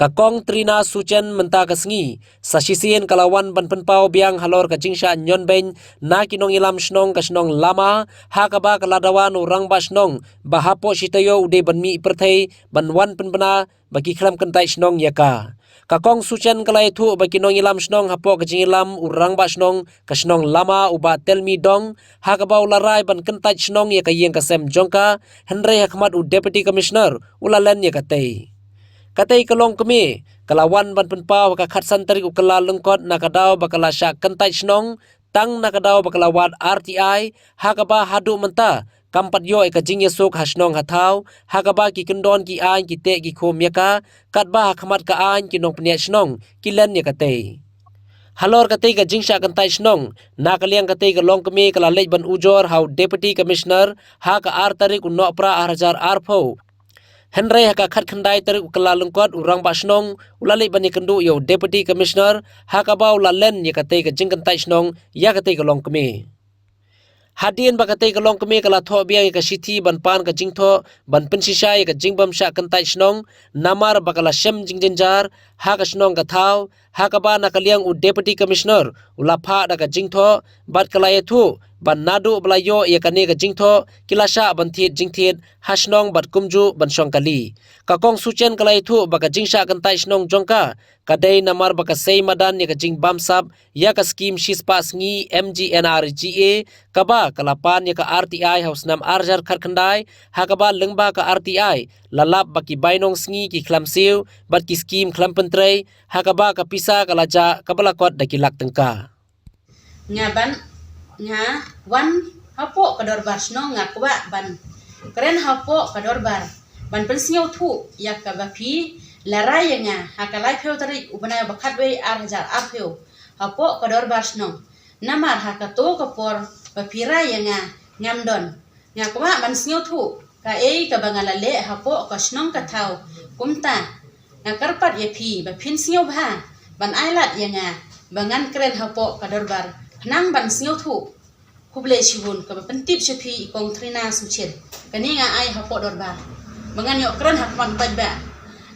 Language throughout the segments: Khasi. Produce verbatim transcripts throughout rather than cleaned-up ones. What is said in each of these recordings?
Ka Kong Trina Suchen mynta ka sngi sa shisien ka la wan ban pynpaw biang halor ka jingshah ñion beiñ na ki nongïalam shnong ka shnong Lama, ha kaba ka la dawa na u rangbah shnong ba hapoh shi taïew u dei ban mih pyrthei ban wan pynbna ba ki khlem kyntait shnong ïa ka. Ka Kong Suchen ka la ïathuh ba ki nongïalam shnong hapoh ka jingïalam u rangbah shnong ka shnong Lama u Bah Telmi Dong, ha kaba u la rai ban kyntait shnong ïa ka ïing ka sem jong ka, hynrei ha khmat u Deputy Commissioner u la len ïa katei. Katei ka longkmie ka la wan ban pynpaw ha ka khatsan tarik u Kyllalyngkot na ka daw ba ka la shah kyntait shnong tang na ka daw ba ka la wad R T I, ha kaba haduh mynta kam pat ïoh ïa ka jingïasuk ha shnong ha thaw, ha kaba ki kyndon ki aiñ ki teh ki khum ïa ka, katba ha khmat ka aiñ ki nongpynïaid shnong ki len ïa katei. Halor katei ka jingshah kyntait shnong, na ka liang katei ka longkmie ka la leit ban ujor ha u Deputy Commissioner ha ka ar tarik u Nohprah ar hajar arphew. Hynrei ha ka khatkhyndai tarik u Kyllalyngkot u rangbah shnong u la leit ban ïakynduh ïa u Deputy Commissioner, ha kaba u la len ïa katei ka jingkyntait shnong ïa katei ka longkmie. Hadien ba katei ka longkmie ka la thoh biang ïa ka shithi ban pan ka jingthoh ban pynshisha ïa ka jingbym shah kyntait shnong, namar ba ka la shem jingjynjar ha ka shnong ka thaw, ha kaba na ka liang u Deputy Commissioner u la phah da ka jingthoh, bad ka la ïathuh ba naduh ba la ïoh ïa kane ka jingthoh ki la shah ban thied jingthied ha shnong bad kumjuh ban shong kali. Ka Kong Suchen ka la ïathuh ba ka jingshah kyntait shnong jong ka ka dei namar ba ka sei madan ïa ka jingbamsap ïa ka skim shispah sngi M G N R G A, kaba ka la pan ïa ka R T I ha u snem ar hajar khatkhyndai, ha kaba lyngba ka R T I la lap ba ki bainong sngi ki khlem siew bad ki skim khlem pyntrei, ha kaba ka pisa ka la jah kaba la kot da ki lak tyngka. Nga ban, nga wan hapoh ka dorbar shnong, nga kwah ban kren hapoh ka dorbar ban pynsngewthuh ïa kaba phi la rai ïa nga ha ka laiphew tarik u bnai ba khatwei ar hajar arphew hapoh ka dorbar shnong. Namar ha kato ka por ba phi rai ïa nga ngam don. Nga kwah ban sngewthuh kaei kaba nga la leh hapoh ka shnong ka thaw. Kumta nga kyrpad ïa phi ba phin sngewbha ban ailad ïa nga ba ngan kren hapoh ka dorbar khnang ban sngewthuh. Khublei shibun kaba pyntip sha phi i Kong Trina Suchen. Kane nga ai hapoh dorbar ba ngan ïoh kren ha khmat paidbah.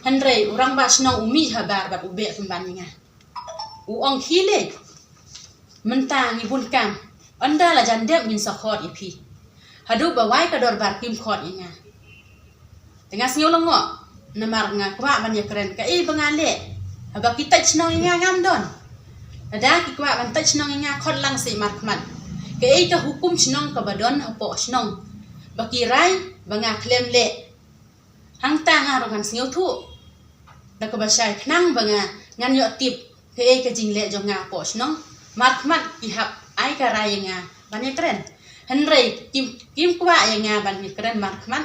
Hynrei u rangbah shnong u mih habar bad u beh pynban ïa nga. U ong khie leh. Mynta ngi bun kam. Ynda la jan dep ngin sa khot ïa phi. Haduh ba wai ka dorbar kim khot ïa nga. Te nga sngew lyngngoh. Namar nga kwah ban ïakren kaei ba nga leh. Haba ki tait shnong ïa nga ngam don. Lada ki kwah ban tait shnong ïa nga khot lang seh markhmat. Kaei ka hukum shnong kaba don hapoh shnong ba ki rai ba nga khlem leh. Hangta nga ruh ngan sngewthuh da kaba shai khnang ba nga ngan ïoh tip kaei ka jingleh jong nga hapoh shnong. Markhmat ki hap ai ka rai ïa nga ban ïakren. Hynrei kim, kim kwah ïa nga ban ïakren markhmat.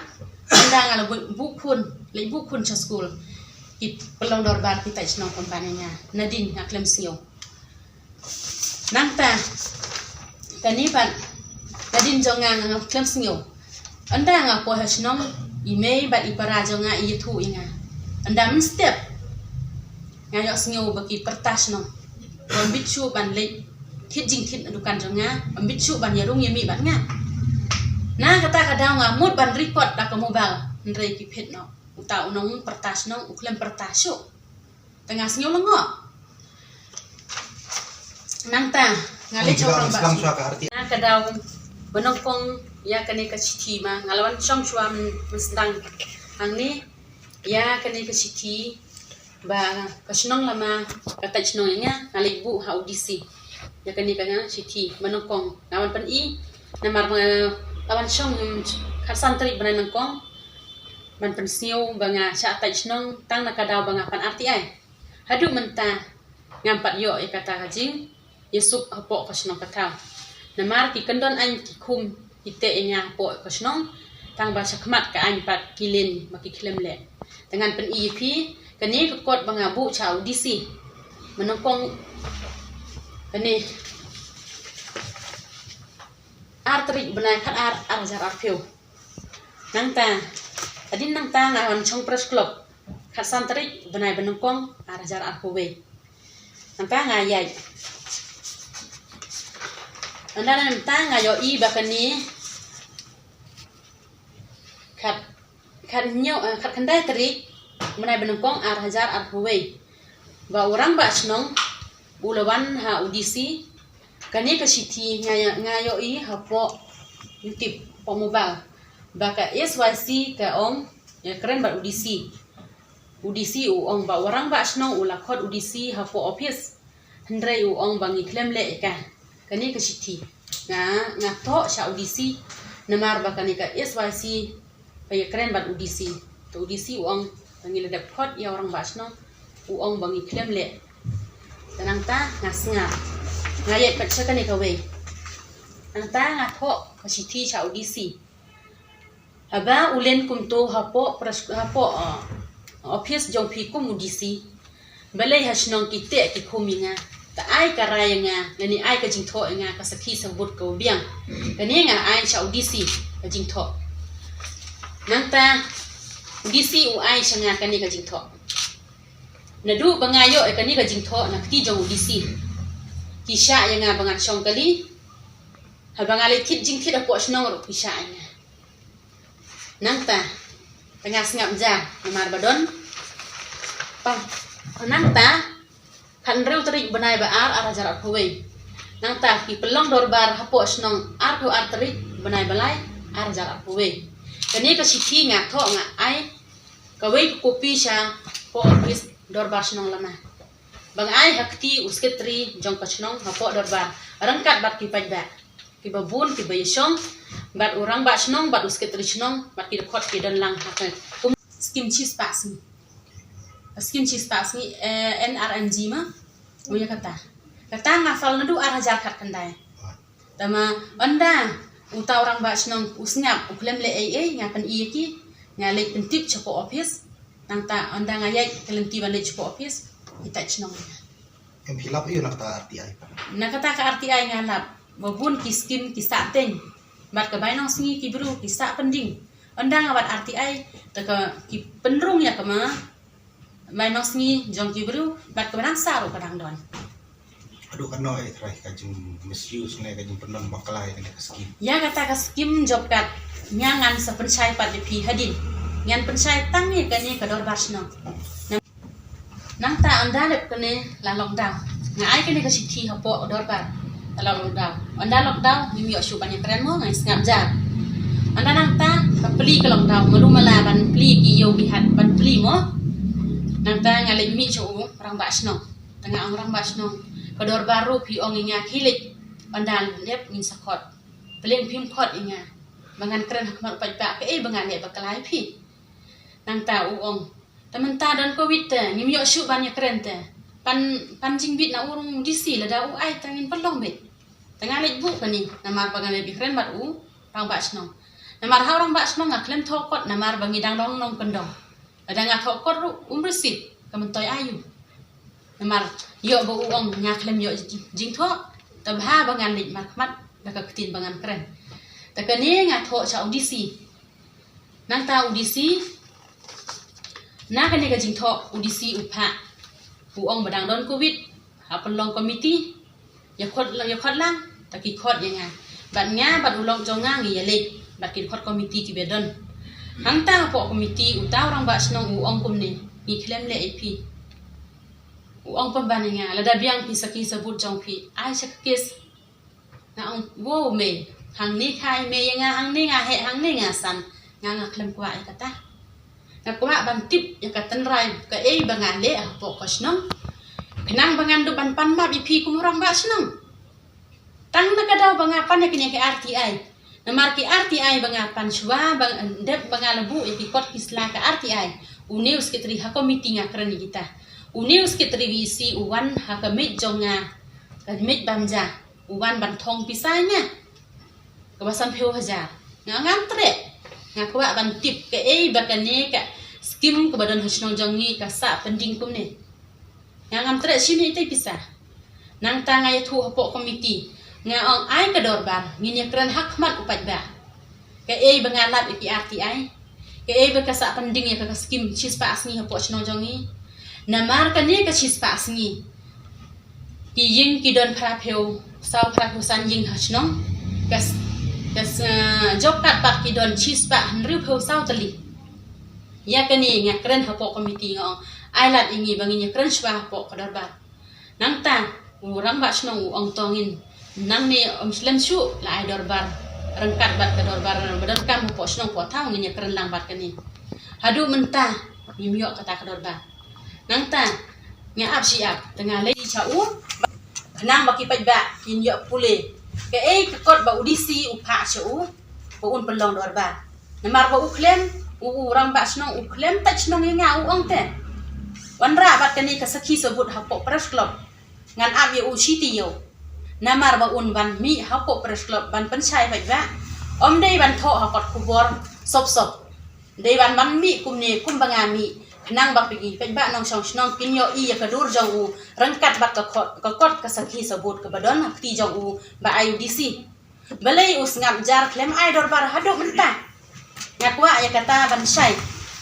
Ynda nga la buh, buh khun, leit buh khun sha skul, ki pynlong dorbar ki tait shnong pynban ïa nga. Nadin nga khlem sngew. Nangta kane pat nadin jong nga nga khlem sngew. Ynda nga poi ha shnong, i mei bad i para jong nga i ïathuh ïa nga. Ynda mynstep nga ïohsngew ba ki pyrta shnong ba ym bit shuh ban leit thied jingthied na dukan jong nga, ym bit shuh ban ïarung ïamih bad nga. Na kata ka daw nga mut ban record da ka mobile, hynrei ki phet noh. Uta u nongpyrta shnong u khlem pyrta shuh. Te nga sngew lyngngoh. Nangta nga leit sha u rangbah shnong. Na ka daw ba nyngkong ïa kane ka shithi ma nga la wan shong shuwa myn-, mynsdang hangne ïa kane ka shithi ba ka shnong Lama ka tait shnong ïa nga, nga leit buh ha u D C ïa kane ka shithi ba nyngkong. Nga wan pyni namar nga la wan shong khatsan tarik bnai nyngkong ban pynsngew ba nga shah tait shnong tang na ka daw ba nga pan R T I. Haduh mynta ngam pat ïoh ïa kata ka jingïasuk hapoh ka shnong ka thaw. Namar ki kyndon aiñ ki khum ki teh ïa nga hapoh ka shnong, tang ba shakhmat ka aiñ pat ki len ba ki khlem leh. Te ngan pyni ïa phi kane ka kot ba nga buh sha u D C. Ba nyngkong kane ar tarik bnai khatar ar hajar arphew. Nangta hadien nangta nga wan shong Press Club khatsan tarik bnai ba nyngkong ar hajar arphew wei. Nangta nga ïaid. Nangta nangta nga ïohi ba kane khat, khat hynñiew, eh, khatkhyndai tarik Mynai ba nyngkong ar hajar arphew wei, ba u rangbah shnong u la wan ha u D C. Kane ka shithi nga, nga ïohi hapoh YouTube, hapoh mobile, ba ka S Y C ka ong ïakren bad u D C. U D C u ong ba u rangbah shnong u la khot u D C hapoh office, hynrei u ong ba ngi khlem leh ïa ka, kane ka shithi. Nga, nga thoh sha u D C, namar ba kane ka S Y C ka ïakren bad u D C. Te u D C u ong ba ngi la dep khot ïa u rangbah shnong, u ong ba ngi khlem leh. Te nangta nga sngap, nga ïaid pat sha kane kawei. Nangta nga thoh ka shithi sha u D C. Haba u len kumto hapoh pres-, hapoh, uh, office jong phi kum u D C, balei ha shnong ki teh ki khum ïa nga? Te ai ka rai ïa nga, lane ai ka jingthoh ïa nga, ka sakhi sabut kaba biang. Kane nga ai sha u D C ka jingthoh. Nangta u D C u ai sha nga kane ka jingthoh. Naduh ba nga ïoh ïa kane ka jingthoh na kti jong u D C, ki shah ïa nga ba ngan shong kali. Haba nga leit thied jingthied hapoh shnong ruh ki shah ïa nga. Nangta, te nga sngap ja, namar ba don. Pa, nangta, khathynriew tarik bnai ba ar, ar hajar arphew wei. Nangta, ki pynlong dorbar hapoh shnong arphew ar tarik bnai ba lai, ar hajar arphew wei. Kane ka shithi nga thoh nga ai kawei ka kopi sha hapoh office dorbar shnong lama. Ba nga ai ha kti u secretary jong ka shnong hapoh dorbar, ryngkat bad ki paidbah kiba bun kiba ïashong, bad u rangbah shnong, bad u secretary shnong, bad ki dkhot ki don lang ha ka kum skim shispah sngi. Skim shispah sngi, eh, N R M G ma, u ïa kata. Kata nga file naduh ar hajar khatkhyndai. Tangba ynda uta u rangbah shnong u sngap, u khlem leh ei ei, nga pyni ïa ki, nga leit pyntip sha ka office. Nangta ynda nga ïaid ka lynti ban leit sha ka office, i tait shnong ïa nga. Em, phi lap ïa na kata R T I? Na kata ka R T I nga lap, ba bun ki skim ki sah teng, bad ka bainong sngi ki briew ki sah pending. Ynda nga wad R T I, te ka ki pynrung ïa ka ma bainong sngi jong ki briew, bad ka ba dang sah ruh ka dang don. Haduh katno eh trai ka jing misuse ne ka jingpynlong bakla ïa kane ka skim? Ïa kata ka skim job card, nga ngan sa pynshai pat ïa phi hadien. Ngan pynshai tang ïa kane ka dorbar shnong. Nangta ynda lep kane la lockdown, nga ai kane ka shithi hapoh dorbar. La lockdown, ynda lockdown ngim ïoh shuh ban ïakren mo, nga sngap ja. Ynda nangta ka plie ka lockdown, malu mala ban plie ki ïew ki hat ban plie mo. Nangta nga leit mih sha u rangbah shnong. Te nga ong, rangbah shnong, ka dorbar ruh phi ong ïa nga khie leit, ynda lep ngin sa khot. Balei phim khot ïa nga ba ngan kren ha khmat u paidbah, kaei ba nga leh bakla ïa phi? Nangta u ong, te mynta don covid te ngim ïoh shuh ban ïakren te, pan, pan jingbit na u rung D C, lada u ai te ngin pynlong beit. Te nga leit buh kane namar ba nga leit ïakren bad u rangbah shnong. Namar ha u rangbah shnong nga khlem thoh kot namar ba ngi dang dang nongkyndong. Lada nga thoh kot ruh um receive, ka myntoi aïu? Namar ïoh ba u ong nga khlem ïoh jingthoh, te bha ba ngan leit markhmat da ka ktien ba ngan kren. Te kane nga thoh sha u D C. Nangta u D C, na kane ka jingthoh u D C u phah, u ong ba dang don covid, ha pynlong komiti, ïa khot lang, ïa khot lang, te ki khot ïa nga. Bad nga bad u lok jong nga ngi ïa leit bad ki khot komiti kiba don. Hangta hapoh komiti uta u rangbah shnong u ong kumne, ngi khlem leh ei phi. U ong pynban ïa nga, lada biang phi sakhi sabut jong phi, ai sha ka kes. Nga ong, wow mei, hangne khai mei ïa nga, hangne nga heh, hangne nga san. Nga, nga khlem kwah ïa kata. Nga kwah ban tip ïa ka tynrai, kaei ba nga leh hapoh ka shnong, khnang ba ngan dup ban pan map ïa phi kum u rangbah shnong. Tang na ka daw ba nga pan ïa kine ki R T I. Namar ki R T I ba nga pan shuwa, ba, dep ba nga la buh ïa ki kot ki sla ka R T I, une u secretary ha komiti nga kren ïa kita. Une u secretary V E C u wan ha ka miej jong nga, ka miej bam ja, u wan ban thong pisa ïa nga kaba sanphew hajar. Nga ngam treh. Nga kwah ban tip kaei ba kane ka skim kaba don ha shnong jong ngi ka sah pending kumne. Nga ngam treh shim ïa itei pisa. Nangta nga ïathuh hapoh komiti, nga ong ai ka dorbar ngin ïakren ha khmat u paidbah. Kaei ba nga lap ïa ki R T I, kaei ba ka sah pending ïa ka, ka skim shispah sngi hapoh shnong jong ngi. Namar kane ka shispah sngi ki ïing ki don phraphew saw, phraphew san ïing ha shnong. Ka s-, ka s-, eh, job card pat ki don shispah hynriewphew saw tylli. Ïa kane nga kren hapoh komiti nga ong, ai lad ïa ngi ba ngin ïa kren shwa hapoh ka dorbar. Nangta u rangbah shnong u ong to ngin, nangne ym slem shuh la ai dorbar ryngkat bad ka dorbar ba donkam hapoh shnong poh thaw, ngin ïa kren lang bad kane. Haduh mynta ngim ïoh kata ka dorbar. Nangta nga ap shi ap te nga leit sha u, khnang ba ki paidbah kin ïoh pule kaei ka kot ba u D C u phah sha u ba un pynlong dorbar. Namar ba u khlem, u, u rangbah shnong u khlem tait shnong ïa nga, u ong te, wanrah bad kane ka sakhi sabut hapoh Press Club. Ngan ap ïa u shi taïew. Namar ba un ban mih hapoh Press Club ban pynshai paidbah, ym dei ban thoh ha kot khubor sop sop. Dei ban ban mih kumne kumba nga mih, khnang ba ki paidbah nongshong shnong kin ïohi ïa ka dur jong u ryngkat bad ka kot, ka kot ka sakhi sabut kaba don ha kti jong u ba ai u D C. Balei u sngap jar khlem ai dorbar haduh mynta? Nga kwah ïa kata ban shai,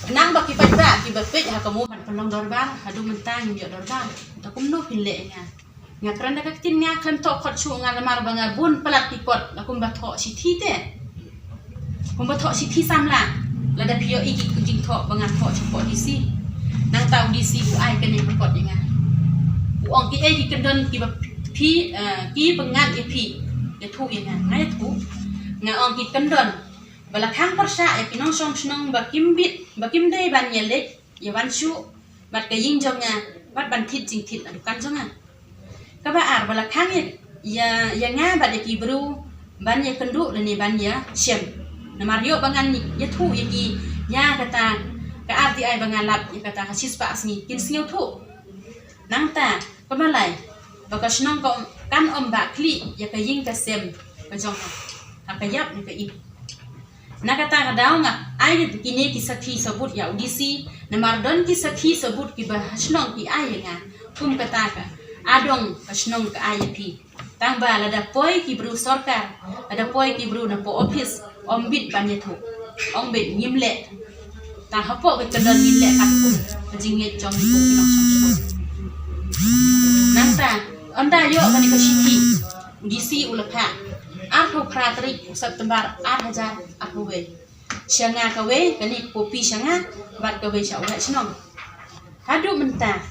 khnang ba ki paidbah kiba peit ha ka mobile ban pynlong dorbar, haduh mynta ngim ïoh dorbar. Te kumno phin leh ïa nga? Nga kren da ka ktien, nga khlem thoh kot shuh nga, namar ba nga bun palat ki kot, la kumba thoh shithi te, kumba thoh shithi samla. Lada phi ïohi ki jingthoh ba nga thoh shapoh D C, nangta u D C u ai kane ka kot ïa nga. U ong kiei ki kyndon kiba phi, eh, ki pyngngad ïa phi, ïathuh ïa nga. Nga ïathuh, nga ong ki kyndon ba la khang pyrshah ïa ki nongshong shnong ba kim bit, ba kim dei ban ïaleit ïa wan shuh bad ka ïing jong nga, bad ban thied jingthied na dukan jong nga. Kaba ar, ba la khang ïa, ïa, ïa nga bad ïa ki briew ban ïakynduh lane ban ïashem. Namar ïoh ba ngan ïathuh ïa ki ïa kata ka R T I ba nga lap ïa kata ka shispah sngi, kin sngewthuh. Nangta kaba lai, ba ka shnong ka, kan ym bah khlieh ïa ka ïing ka sem ka jong ka ha ka ïap ne ka im. Na kata ka daw nga ai kine ki sakhi sabut ïa u D C, namar don ki sakhi sabut kiba ha shnong ki ai ïa nga. Kum kata ka adong ka shnong ka ai ïa phi. Tang ba lada poi ki briew sorkar, lada poi ki briew na poh office, ym bit ban ïathuh. Ym bit, ngim leh. Tang hapoh ka kyndon ngin leh katkum ka jingngeit jong ngi kum ki nongshong shnong. Nangta ynda ïoh kane ka shithi, u D C u la phah arphew phra tarik u September ar hajar arphew wei. Sha nga kawei, kane ka kopi sha nga bad kawei sha u heh shnong. Haduh mynta,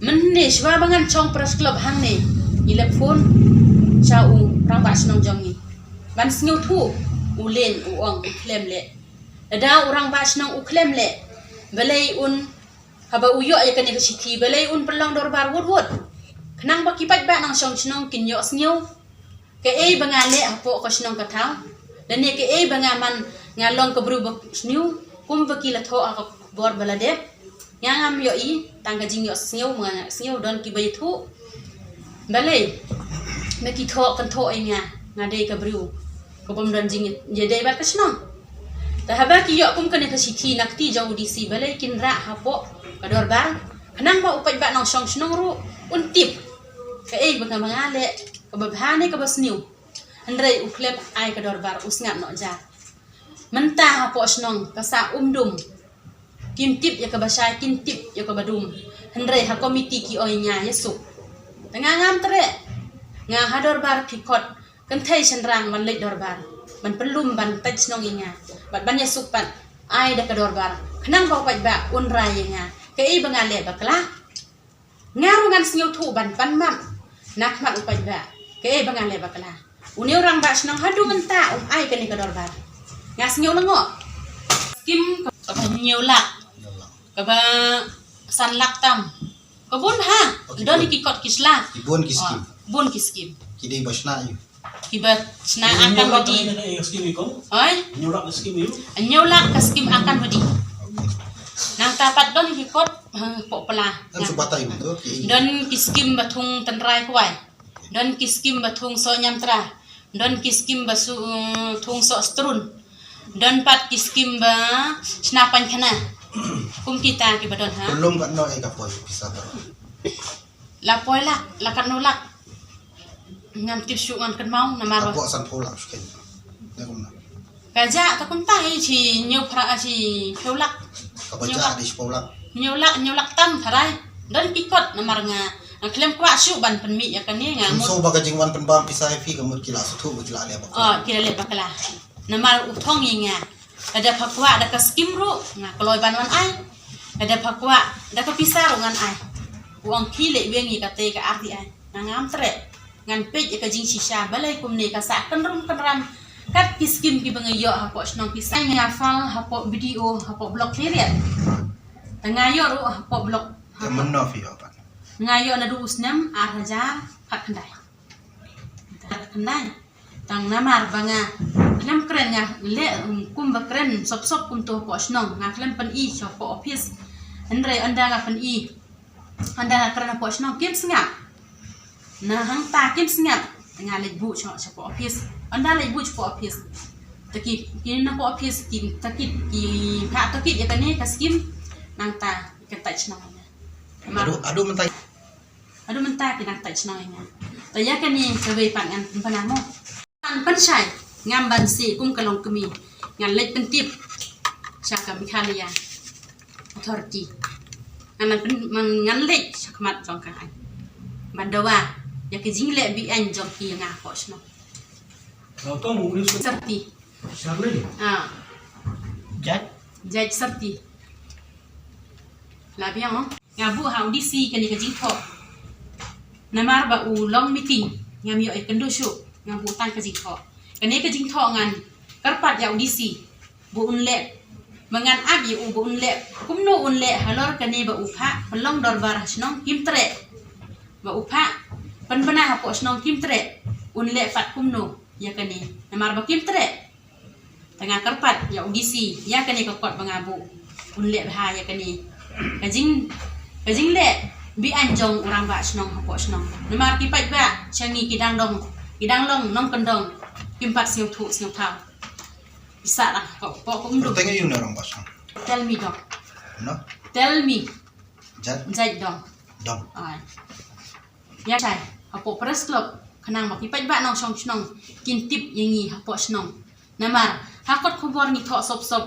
mynne shwa ba ngan shong Press Club hangne, ngi leh phone sha u rangbah shnong jong ngi ban sngewthuh. U Lin u ong u khlem leh. Lada u rangbah shnong u khlem leh, balei un, haba u ïoh ïa kane ka shithi, balei un pynlong dorbar wut wut? Khnang ba ki paidbah nongshong shnong kin ïohsngew kaei ba nga leh hapoh ka shnong ka thaw, lane kaei ba nga man, nga long ka briew ba sniew, kumba ki la thoh ha ka khubor ba la dep. Nga ngam ïohi, tang ka jingïohsngew, nga sngew don kiba ïathuh. Balei me ki thoh kynthoh ïa nga, nga dei ka briew ka bym don jingïadei bad ka shnong. Te haba ki ïoh kum kane ka shithi na kti jong u D C, balei kin rah hapoh ka dorbar? Khnang ba u paidbah nongshong shnong ruh un tip kaei ba nga, ba nga leh, kaba bha ne kaba sniew. Hynrei u khlem ai ka dorbar, u sngap noh jar. Mynta hapoh shnong ka sah um dum. Kim tip ïa kaba shai, kim tip ïa kaba dum. Hynrei ha komiti ki ong ïa nga ïasuk. Te nga ngam treh. Nga ha dorbar phi khot kynthei shynrang ban leit dorbar, ban pynlum, ban tait shnong ïa nga, bad ban ïasuk pat. Ai da ka dorbar khnang ba u paidbah un rai ïa nga kaei ba nga leh bakla. Nga ruh ngan sngewthuh ban pan map na khmat u paidbah kaei ba nga leh bakla. Une u rangbah shnong haduh mynta um ai kane ka dorbar. Nga sngew lyngngoh. Skim kaba hynñiew lak, kaba san lak tam, ka bun ha. Don ki kot ki sla. Ki bun ki skim. Bun ki skim. Ki dei ba shna ïa u. Kiba shna akan wadi. Oi? Hynñiew lak ka skim akan wadi. Nangta pat don ki kot, ha, pok pla. Don ki skim ba thung tynrai kwai. Don ki skim ba thung soh ñiamtra. Don ki skim ba su, thung soh strun. Don pat ki skim ba shna paikhana. Kum kita kiba don ha. Pynlum katno ïa ka poi pisa ba? La poi lak, la katno lak. Ngam tip shuh, ngan kynmaw namar ba. Ka jah ta kumta hi shi hynñiew phra, shi hynñiew lak. Kaba jah dei shiphew lak. Hynñiew lak, hynñiew lak tam tharai. Don ki kot namar nga, nga khlem kwah shuh ban pynmih ïa kane, nga mut. Sngewsih ba ka jingwan pynbam pisa ïa phi ka mut ki la sngewthuh ba ki la leh bakla. Oh, ki la leh bakla. Namar u thong ïa nga. Lada pha kwah da ka skim ruh nga kloi ban wan ai. Lada pha kwah da ka pisa ruh ngan ai. U ong khie leit weng ïa kata ka R T I. Nga ngam treh. Ngan peit ïa ka jingshisha balei kumne ka sah kynrum kynram. Kat ki skim kiba nga ïoh hapoh shnong ki sah nga file hapoh B D O hapoh block Khliehriat. Te nga ïoh ruh hapoh block. Te mynno phi ïoh pat? Nga ïoh naduh u snem ar hajar khatkhyndai. Khyndai. Tang namar ba nga khlem kren nga leh, um, kumba kren sop sop kumto hapoh shnong, nga khlem pyni sha hapoh office. Hynrei ynda nga pyni, ynda nga kren hapoh shnong kim sngap. Na hangta kim sngap. Nga leit buh sha, sha hapoh office. Ynda leit buh sha hapoh office, te ki, ki na hapoh office ki tohkit, ki phah tohkit ïa kane ka skim. Nangta ki kyntait shnong. Haduh, haduh mynta. Haduh mynta ki dang tait shnong ïa nga. Te ïa kane kawei pat ngan pynpaw mo. Ngan pynshai, ngam ban sih kum ka longkmie. Ngan leit pyntip sha ka Meghalaya Authority. Ngan pyn, ngan leit sha khmat jong ka aiñ ban dawa ïa ka jingleh be-aiñ jong ki ïa nga hapoh shnong. Sarti. Ah. Judge? Judge Sarti. La biang mo. Nga buh ha u D C kane ka jingthoh. Namar ba u long meeting, ngam ïoh ïakynduh shuh, nga buh tang ka jingthoh. Kane ka jingthoh ngan kyrpad ïa u D C ba un leh, ba ngan ap ïa u ba un leh kumno un leh halor kane ba u phah pynlong dorbar ha shnong kim treh. Ba u phah pynbna hapoh shnong kim treh, un leh pat kumno ïa kane. Namar ba kim treh. Te nga kyrpad ïa u D C ïa kane ka kot ba nga buh, un leh bha ïa kane ka jing, ka jingleh be-aiñ jong u rangbah shnong hapoh shnong. Namar ki paidbah sha ngi ki dang dong, ki dang long nongkyndong, kim pat sngewthuh sngewthaw. Ki sah lang hapoh, hapoh ka um dum. Teng ïa u ne rangbah shnong? Tell me dong. No? Tell me. Jait? Jait dong. Dong. Ai. Ïa shai hapoh Press Club khnang ba ki paidbah nongshong shnong kin tip ïa ngi hapoh shnong. Namar ha kot khubor ngi thoh sop sop.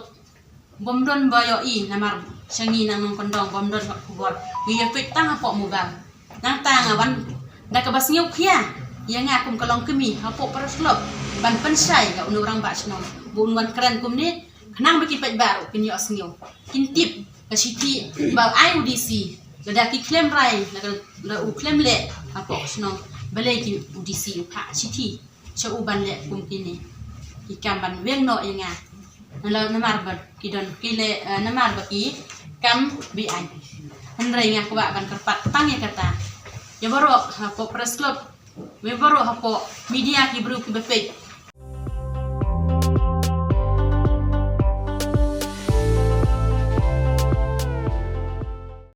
Bym don ba ïohi namar sha ngi nang nongkyndong bym don kot khubor. Ngi ïa peit tang hapoh mobile. Nangta nga wan da kaba sngewkhia ïa nga kum ka longkmie hapoh Press Club ban pynshai ïa une u rangbah shnong ba un wan kren kumne. Khnang ba ki paidbah ruh kin ïohsngew, kin tip ka shithi ba ai u D C. Lada ki khlem rai, lada u khlem leh hapoh shnong, balei ki u D C u phah shithi sha u ban leh kum kine ki kam ban weng noh ïa nga. Namar ba ki don ki leh, eh, namar ba ki kam be-aiñ. Hynrei nga kwah ban kyrpad tang ïa kata ïa baroh hapoh Press Club. Wei baroh hapoh media ki briew kiba peit,